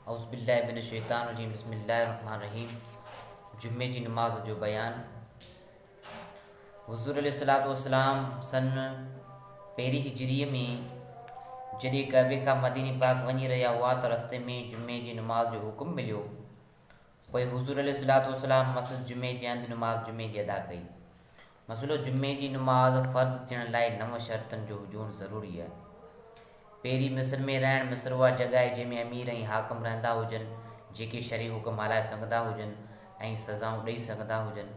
اعوذ بالله من الشيطان الرجيم بسم الله الرحمن الرحيم جمعي جي نماز جو بيان حضور عليه الصلوة والسلام سن پهرين هجريء ۾ جڏهن ڪعبي کان مديني پاڪ وڃي رهيا هئا ته رستي ۾ جمعي جي نماز جو حڪم مليو. پوء حضور عليه الصلوة والسلام مسجد جمعي جي هنڌ نماز جمعي جي ادا ڪئي. مسئلو جمعي جي نماز فرض ٿيڻ لاء نون شرطن جو هجڻ ضروري آهي. پهرين مصر ۾ رهڻ، مصر اها جڳهه آهي جنهن ۾ امير ۽ حاڪم رهندا هجن، جيڪي شرعي حڪم هلائي سگهندا هجن ۽ سزائون ڏئي سگهندا هجن.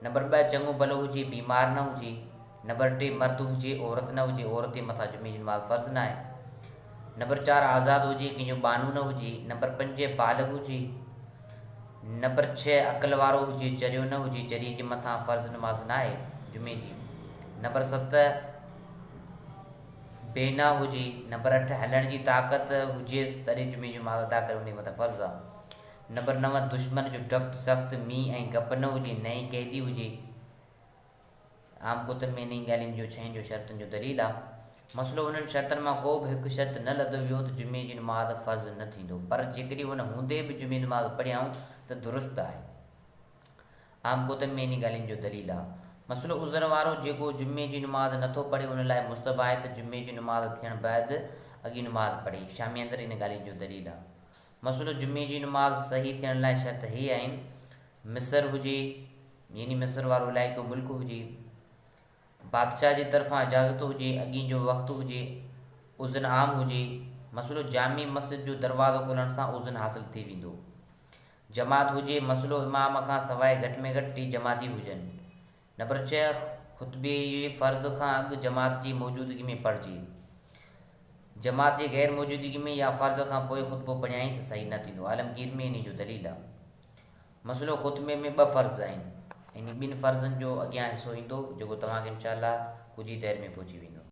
نمبر ٻه، چڱو ڀلو هجي، بيمار نه هجي. نمبر ٽي، مرد هجي، عورت نه هجي، عورت جي مٿان جمعي جي نماز فرض ناهي. نمبر چار، آزاد هجي، ڪنهن جو ٻانهو نه هجي. نمبر پنج، بالغ هجي. نمبر ڇهه، عقل وارو هجي، چريو نه هجي، چريي جي مٿان فرض نماز ناهي جمعي جي. نمبر ست، بينا هجي. نمبر اٺ، هلڻ جي طاقت هجيس تڏهن جمعي جي نماز ادا ڪري ان جي مٿان فرض آهي. نمبر نو، دشمن جو ڊپ، سخت مينهن ۽ گپ نه هجي، نه ئي قيدي هجي. عام ڪتب ۾ انهن ڳالهين جو ڇهين جو شرطن جو دليل آ. مسئلو انهن شرطن مان ڪو به هڪ شرط نه لڌو ويو ته جمعي جي نماز فرض نه ٿيندو، پر جيڪڏهن ان هوندي به جمعي نماز پڙهيائون ته درست آهي. عام ڪتب ۾ انهن ڳالهين جو دليل آ. مسئلو عذر وارو جيڪو جمعي جي نماز نه ٿو پڙهي ان لاء مستحب آهي ته جمعي جي نماز ٿيڻ بعد اڳين نماز پڙهي. شامي اندر انهن ڳالهين جو دليل آ. مسئلو جمعي جي نماز صحيح ٿيڻ لاء شرط هي آهن، مصر هجي، يعني مصر وارو علائقو ملڪ هجي، بادشاهه جي طرفان اجازت هجي، اڳين جو وقت هجي، اذن عام هجي، مسئلو جامع مسجد جو دروازو کولڻ سان اذن حاصل ٿي ويندو، جماعت هجي، مسئلو امام کان سواء گهٽ ۾ گهٽ ٽي جماعتي هجن. نمبر ڇهه، خطبي جي فرض کان اڳ جماعت جي موجودگي ۾ پڙهجي. جماعت جي غير موجودگي ۾ يا فرض کان پوء خطبو پڙهيائين ته صحيح نه ٿيندو. عالمگير ۾ انهي جو دليل آهي. مسئلو خطبي ۾ ٻه فرض آهن. انهي ٻن فرضن جو اڳيان حصو ايندو جيڪو توهان کي انشاء الله ڪجهه ئي دير ۾ پهچي ويندو.